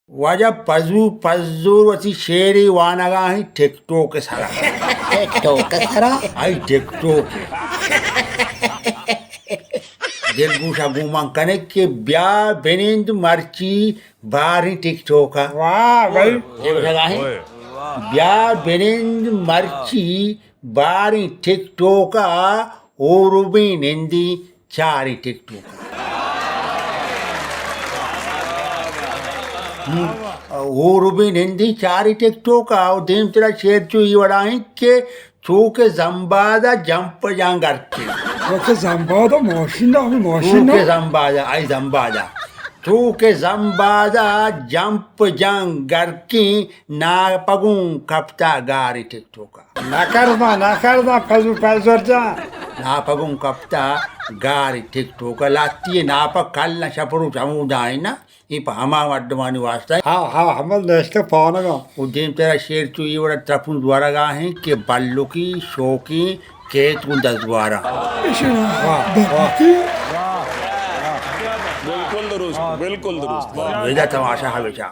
واجہ پزو پزور وتی شعرے وانگا ایں ٹک ٹوک ءِ سرا۔ ٹک ٹوک ءِ سرا؟ آئی ٹک ٹوک۔ دلگوش ءَ گوں من کنگ کہ بیا بنند مرچی باریں ٹک ٹوک ءَ۔ واہ بھائی۔ اے گوشگ ءَ ایں، بیا بنند مرچی باریں ٹک ٹوک ءَ، ہوربیں نندیں چاریں ٹک ٹوک ءَ۔ ہم، ہوربیں نندیں چاریں ٹک ٹوک ءَ، ءُ دیمترا شعر چو اے وڑا ایں کہ چو کہ زمباد ءَ جمپ جاں گرکیں۔ چو کہ زمباد ءَ ماشین ءَ، ہمے ماشین ءَ۔ چو کہ زمباد ءَ، آئی زمباد ءَ۔ چو کہ زمباد ءَ جمپ جاں گرکیں، ناپگوں کپتا گاریں ٹک ٹوک ءَ۔ نہ کرداں، نہ کرداں، پزو پزور جان۔ ناپگوں کپتا گاریں ٹک ٹوک ءَ۔ لہتی ءِ ناپگ کل نہ، شپ روچ ہمودا ایں نا۔ اے پہ ہما مردمانی واسطہ۔ ہاں، ہاں، ہمل نشتہ پانگا۔ ءُ دیمترا شعر چو اے وڑا ترپنز ورگا ایں کہ بلکی شوکیں کیت گوں دزگواراں۔ واہ، واہ۔ بلکل درست، بلکل درست۔ واہ۔ ادا تماشا ہمیشہ۔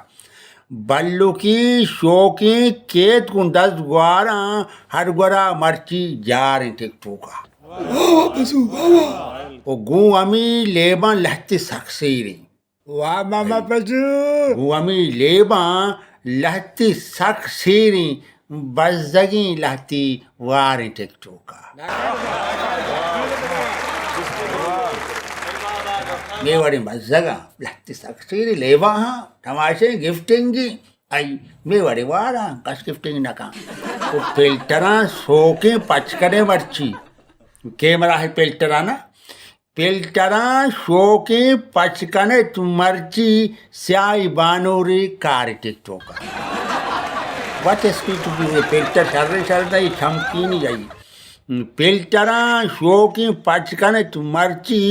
بلکی شوکیں کیت گوں دزگواراں، ہر گورا مرچی جاریں ٹک ٹوک ءَ۔ واہ، واہ، پزو، واہ، واہ۔ ءُ گوں ہمے لیباں لہتے سک سیریں۔ واہ ماما پزو۔ گوں ہمے لیباں لہتے سک سیریں، بزگیں لہتے واریں ٹک ٹوک ءَ۔ مے وڑیں بزگاں لہتے سک سیریں، لیباں ہاں، تماشیں گفٹنگی، آئی مے وڑیں واراں، کس گفٹنگ نہ کن۔ ءُ فلٹراں شوکیں پچ کنے مرچی، کیمرہ ءِ فلٹراں نا، فلٹراں شوکیں پچ کن ات مرچی، سیاہیں بانورے کاریں ٹک ٹوک ءَ۔ وت اسپیڈ بی فلٹر شریں شر نہ، اے چمکینی جائی۔ فلٹراں شوکیں پچ کن ات مرچی،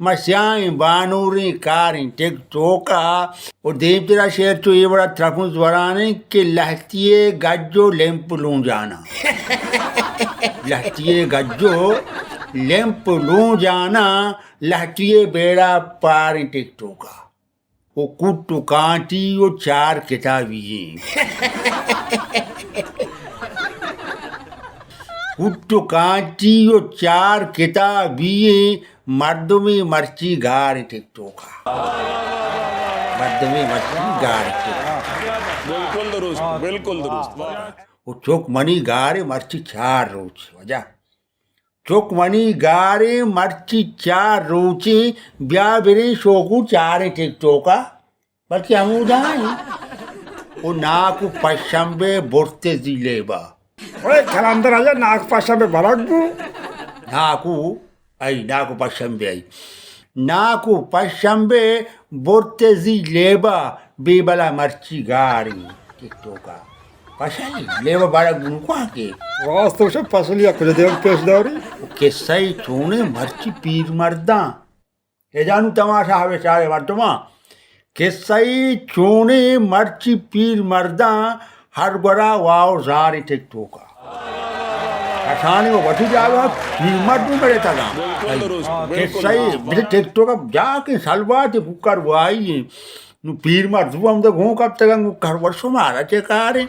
ما سیاہیں بانوریں کاریں ٹک ٹوک ءَ۔ ءُ دیمترا شعر چو اے وڑا ترپنز وران ایں کہ لہتی ءِ گج ءُ لمپ لونجاناں۔ لہتی ءِ گج ءُ لمپ لونجاناں، لہتی ءِ بیڑا پاریں ٹک ٹوک ءَ۔ ءُ کٹ ءُ کانٹی ءُ چار کتابی ایں۔ کٹ ءُ کانٹی ءُ چار کتابی ایں، مردمے مرچی گاریں ٹک ٹوک ءَ۔ مردمے مرچی گاریں ٹک ٹوک ءَ۔ بلکل درست، بلکل درست۔ ءُ چک منی گاریں مرچی چار روچ، واجہ۔ چک منی گاریں مرچی چار روچے، بیا بریں شوکو چاریں ٹک ٹوک ءَ۔ بلکہ ہمودا ایں۔ ءُ ناکو پشمبے برتے زی لیبا۔ اوئے کلندر آجا، ناکو پشمبے برگ بو۔ ناکو، ای ناکو پشمبے ای۔ ناکو پشمبے برتے زی لیبا، بے بلا مرچی گاریں ٹک ٹوک ءَ۔ پشلی لیبا برگ بو نکواں کہ۔ راست تو شو پشلی ءَ کجا دیم پیش داری؟ قصہ ای چونیں مرچی پیر مرداں۔ ادا نوں تماشا ءَ بچارے مردماں، کسہ ای چونیں مرچی پیر مرداں ہر گورا واو زاریں ٹک ٹوک ءَ۔ کسانی و وتی جاگہ پیر مرد نوں بڑے تگاں۔ بالکل درست، بالکل کسہ ای درست۔ بلے ٹک ٹوک ءَ جا کہ سلوات کوکار وائی ایں۔ نوں پیر مرد بو ہمدا گوں کپتگاں، گوں کر ور شمارا چے کاریں؟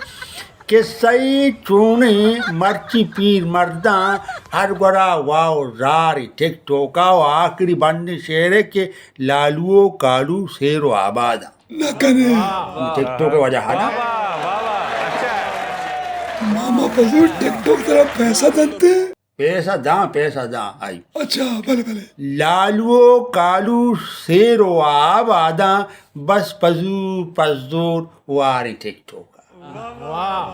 کسہ ای چونیں مرچی پیر مرداں ہر گورا واو زاریں ٹک ٹوک ءَ و آخری بندیں شعرے کہ لالو و کالو سیر و آباداں۔ نہ کنے۔ ٹک ٹوک ءِ وجہ ءَ نا۔ ماما پزور ٹک ٹوک ترا پیسہ دنتے؟ پیسہ داں، پیسہ داں، آئی۔ اچھا، بلے، بلے۔ لالو و کالو سیر و آباداں، بس پزو پزور واریں ٹک ٹوک ءَ۔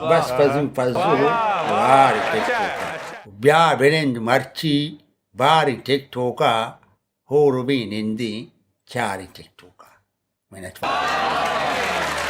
بس پزو پزور واریں ٹک ٹوک ءَ۔ بیا بنند مرچی باریں ٹک ٹوک ءَ، ہور بی نندیں چاریں ٹک ٹوک ءَ۔ منت وار۔